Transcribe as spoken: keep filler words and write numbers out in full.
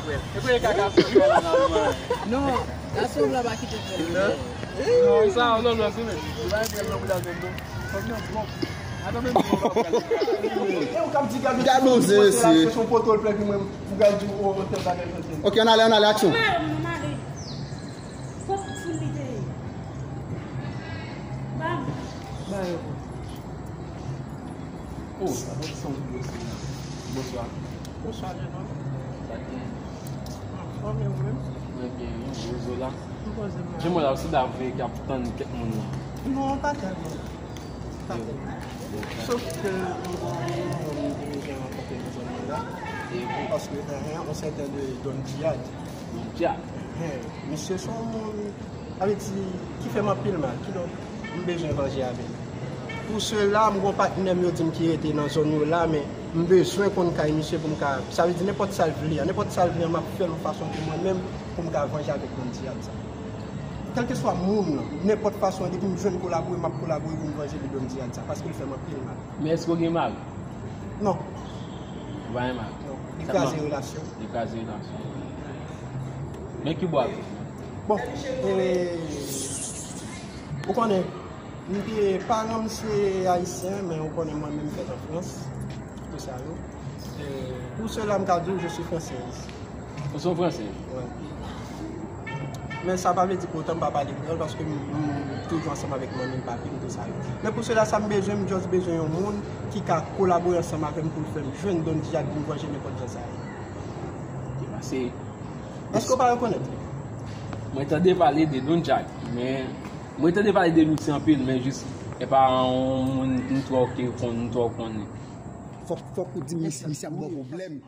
E pou e kaka fè la nan mwen. Non, gason blan pa kite fè. Non, sa, non, non, se men. Li pa fè nan boudal menm non. Fòk nan bon. Adan menm. E ou k ap di gad yon ti moun se yon poto l plè pi mwen pou gad di ou tèl bagay. Ok, ann ale, ann ale, aksyon. Mwen, mwen ale. Kot foul li te ye? Ba m. Ba yo. Oh, sa pa son videyo se la. Bonswa. Bonswa, jenòm. Sa gen? Anfòm, e ou menm? Mwen byen, wi, rezo la. M poze m la. Jan mwen la, ou se dave ki ap tann kèk moun nan. Non, pa tèlman. Pa tèlman. Sof ke m gen yon moun m te bezwen rankontre nan zòn mwen la. E wi. Paske, enhen, on sèten de Don Diyad. Don Diyad. Enhen, misye se yon moun, sa vle di, ki fè m anpil mal. Kidonk, m bezwen vanje avè l. Pou sela, m gon patnè m yo di m ki rete nan zòn yo la, men m bezwen konn kay misye pou m ka, sa vle di nenpòt sa l vle an, nenpòt sa l vle an, m ap fè l yon fason pou mwen menm, pou m ka vanje avèk Don Diyad sa. Kèlkeswa moun nan, nenpòt fason, depi m jwenn kolabore, m ap kolabore pou m vanje de Don Diyad sa, paske l fè m anpil mal. Men èske w gen mari? Non. Ou pa gen mari? Non. Li kraze relasyon. Li kraze relasyon. Men ki bò avè l? Bon, e, ou konnen, m te, paran m se ayisyen, men ou konnen mwen menm fèt an Frans, tout sa yo. E, pou sela, m ka di w, je suis française. Ou se yon fransèz? Wi. Men sa pa vle di pou otan m pa pale kreyòl, paske m, m toujou ansanm avèk manmi m, papi m, tout sa yo. Men pou sela, sa m bezwen, m just bezwen yon moun ki ka kolabore ansanm avè m pou l fè m jwenn Don Diyad pou m vanje nenpòt jan sa ye. Ki pase? Èske w pa rekonèt li? Mwen tande pale de Don Diyad, men mwen tande pale de misye anpil, men jis e pa yon moun m twò ke konn, m twò konnen. Fòk, fòk ou di misye, misye ap ba w pwoblèm.